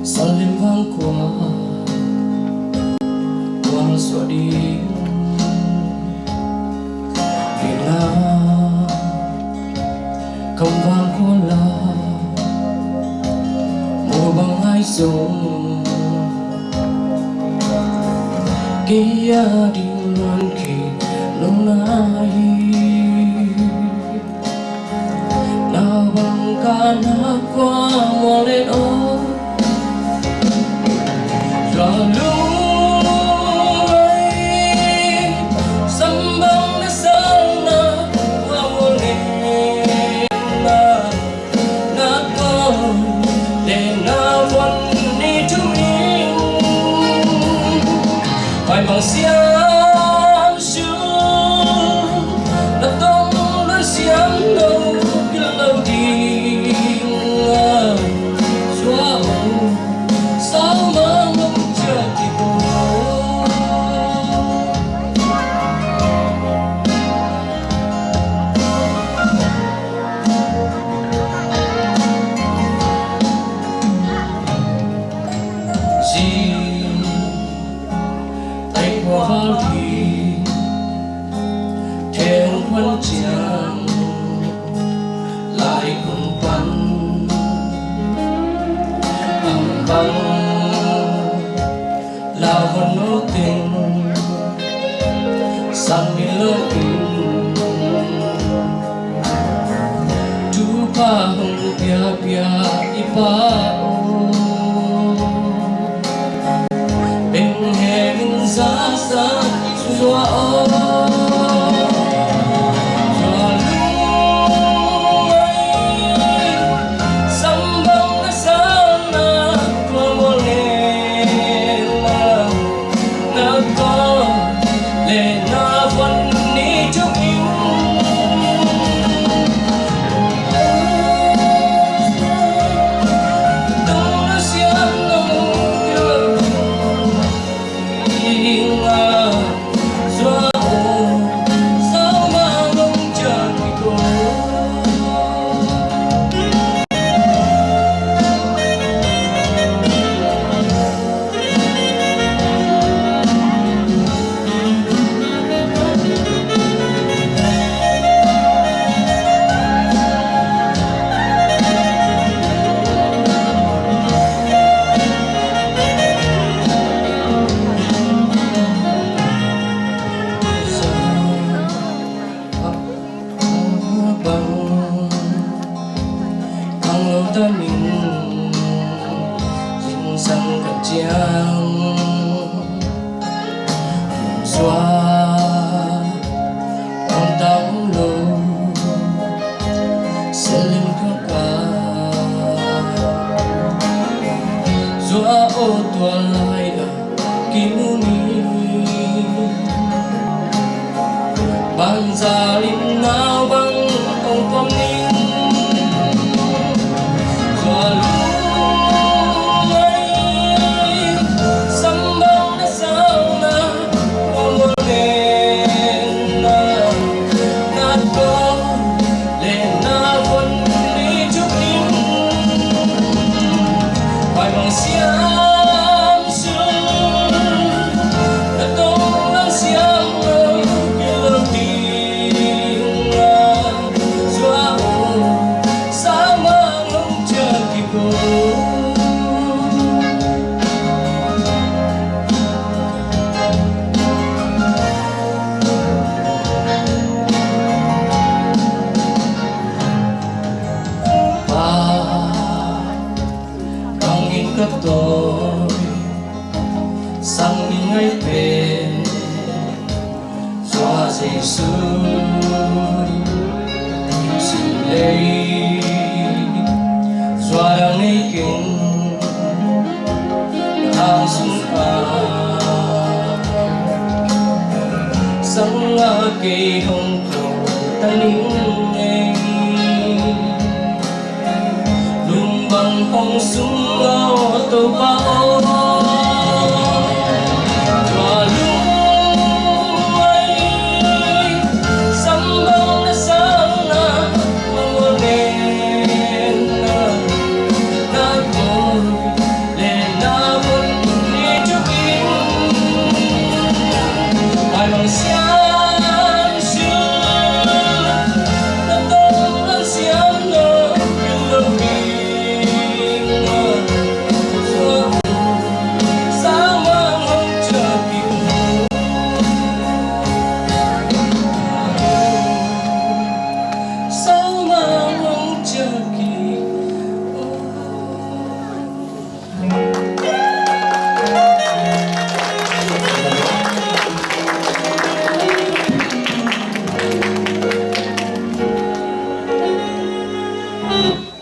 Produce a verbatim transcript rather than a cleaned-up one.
Salim vang kua kual suah ding hi na, kam vang kua la mu bang ai zong, kei a ding luan kei lo na hi. Na bang ka na kua mual en aw. Tua lung ai, sam bang na sal na kua mual en na, na kua le na von ni tu min. Pai mang siam su, na tong na siam lo, pil lo ding a, sua u, sau mang lo cia ki ko. Zing ai kua val hi, theng khuan ciang lai kun pan, ang bang la hon no teng, sang mi lo in, tu pa hong pia pia i pa o. Beng he min za sa zua o. Zua lung ai, sam bang na sa na kua mual en na, na kua le na von ni tu min. Tong na siam lo, pil lo ding a, sua u, sau mang lo cia ki ko. Bang, bang lo ta ning, zingsang ka ciang, sua, bang tang lo, selim ka ka, sua o tua lai a. Kimu ni bang za lim nau bang ong pom ning. Zua lung ai, sam bang na sau na, ong ong nen na, na ko le na von ni tuk ning. Pai bang siam Bangin ka tawi sang ni ngai pen, Zua Jesu sin lei, zua dang nei keng, hang sung a sang a kei hong ko ta ning ei. Lung bang hong sung lo Topa aw.